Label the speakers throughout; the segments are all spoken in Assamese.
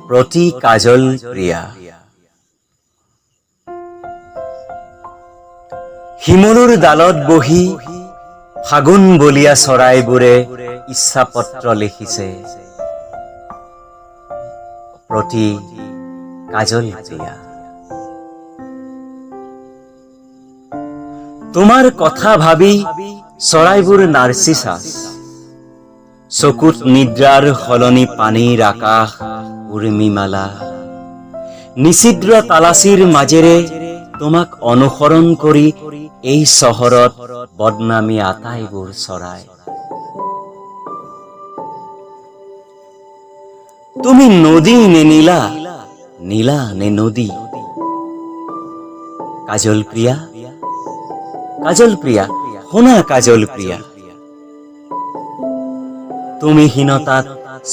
Speaker 1: প্ৰতি কাজল প্ৰিয়া। শিমলুৰ ডালত বহি ফাগুন বলীয়া চৰাইবোৰে ইচ্ছাপত্ৰ লিখিছে প্ৰতি কাজল প্ৰিয়া। তোমাৰ কথা ভাবি চৰাইবোৰ নাৰ্চিচাছ, চকুত নিদ্ৰাৰ সলনি পানীৰ আকাশ উৰ্মিমালা। নিছিদ্ৰ তালাচীৰ মাজেৰে তোমাক অনুসৰণ কৰি এই চহৰত বদনামী আটাইবোৰ চৰাই। তুমি নদী নে নীলা, নীলা নে নদী? কাজল প্ৰিয়া, কাজল প্ৰিয়া, শুনা কাজল প্ৰিয়া। তুমি হীনতাত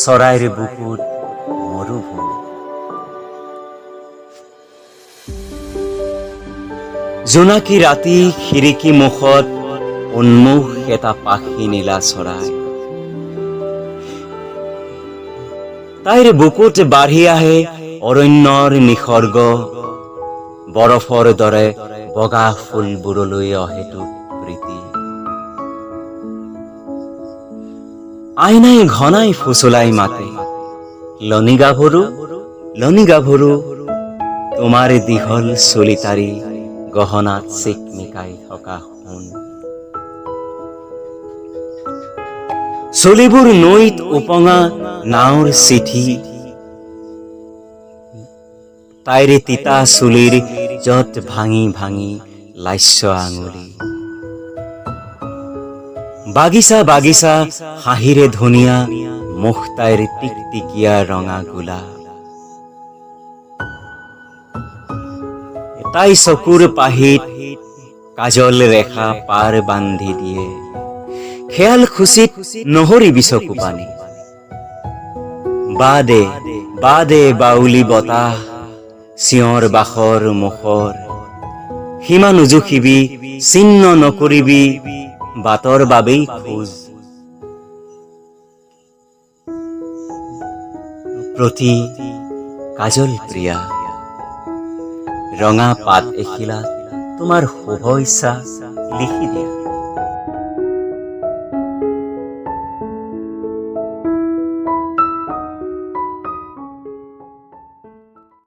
Speaker 1: চৰাইৰ বুকুত মৰুভূমি। জোনাকী ৰাতি খিৰিকী মুখত উন্মুখ এটা পাখি নীলা চৰাই। তাইৰ বুকুত বাঢ়ি আহে অৰণ্যৰ নিসৰ্গ, বৰফৰ দৰে বগা ফুলবোৰলৈ অহেতুক প্ৰীতি। আইনাই ঘনাই ফুচলাই মাতে, লনি গাভৰু, লনি গাভৰু, তোমাৰ দীঘল চুলিটাৰি গহনাত চিকমিকাই থকা সোণ। চুলিবোৰ নৈত উপঙা নাওৰ চিঠি, তাইৰ তিতা চুলিৰ যত ভাঙি ভাঙি লাস্য আঙুলি। বাগিচা বাগিচা হাঁহিৰে ধুনীয়া মুখ তাইৰ টিকটিকীয়া ৰঙা গোলাপ। তাই চকুৰ পাহিত কাজল ৰেখা পাৰ বান্ধি দিয়ে, খেয়াল খুচিত নহৰিবি চকু পানী। বাদে বাদে বাউলি বতাহ, চিঞৰ বাখৰ মুখৰ, সীমা নুজুখিবি, ছিন্ন নকৰিবি, বাটৰ বাবেই খোজ। প্ৰতি কাজল প্ৰিয়া, ৰঙা পাত এখিলাত তোমাৰ শুভ ইচ্ছা লিখি দিয়া।